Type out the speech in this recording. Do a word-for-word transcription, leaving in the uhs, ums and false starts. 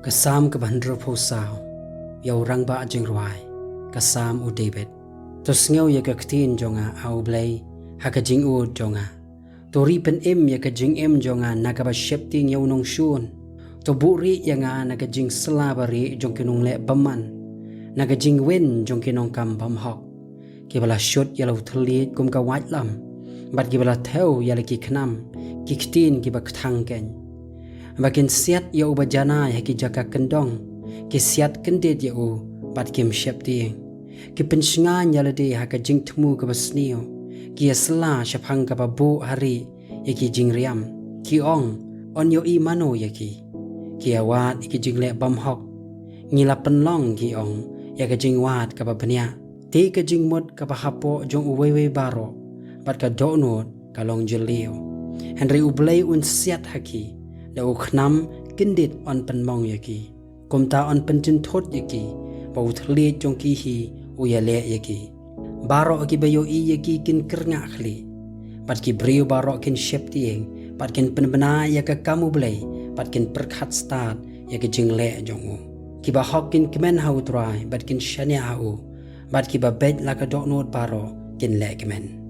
Ka Salm kaba hynriewphew saw. Ïa u rangbah jingrwai. Ka Salm u David. To sngew ïa ka ktien jong nga, A U Blei, ha ka jingud jong nga. To ri pynim ïa ka jingim jong nga na kaba sheptieng ïa u nongshun. To buhrieh ïa nga na ka jingsla barieh jong ki nongleh bymman, na ka jingwin jong ki nongkam bymhok, kiba la shut ïa la u thylliej kum ka waitlam, bad kiba la thew ïa la ki khnam, ki ktien kiba kthang keiñ. Ba kin siat ïa uba janai ha ki jaka kyndong, ki siat kyndit ïa u, bad kim sheptieng. Ki pynshngaiñ ïa lade ha ka jingthmu kaba sniew, ki ïasylla shaphang kaba buh ha rieh ïa ki jingriam. Ki ong, yn ïohi mano ïa ki? Ki ïawad ïa ki jingleh bymhok. Ngi la pynlong, ki ong, ïa ka jingwad kaba bniah. Te ka jingmut kaba hapoh jong uwei uwei baroh, bad ka dohnud ka long jylliew. Hynrei U Blei un siat ha ki, da u khnam kyndit yn pynmong ïa ki. Kumta yn pynjynthut ïa ki, ba u thylliej jong ki hi u ïaleh ïa ki. Baroh kiba ïohi ïa ki kin kyrngah khlieh, bad ki briew baroh kin sheptieng, bad kin pynbna ïa ka kam U Blei, bad kin pyrkhat stad ïa ka jingleh jong u. Kiba hok kin kmen ha U Trai, bad kin shaniah ha u, bad kiba beit la ka dohnud baroh kin leh kmen.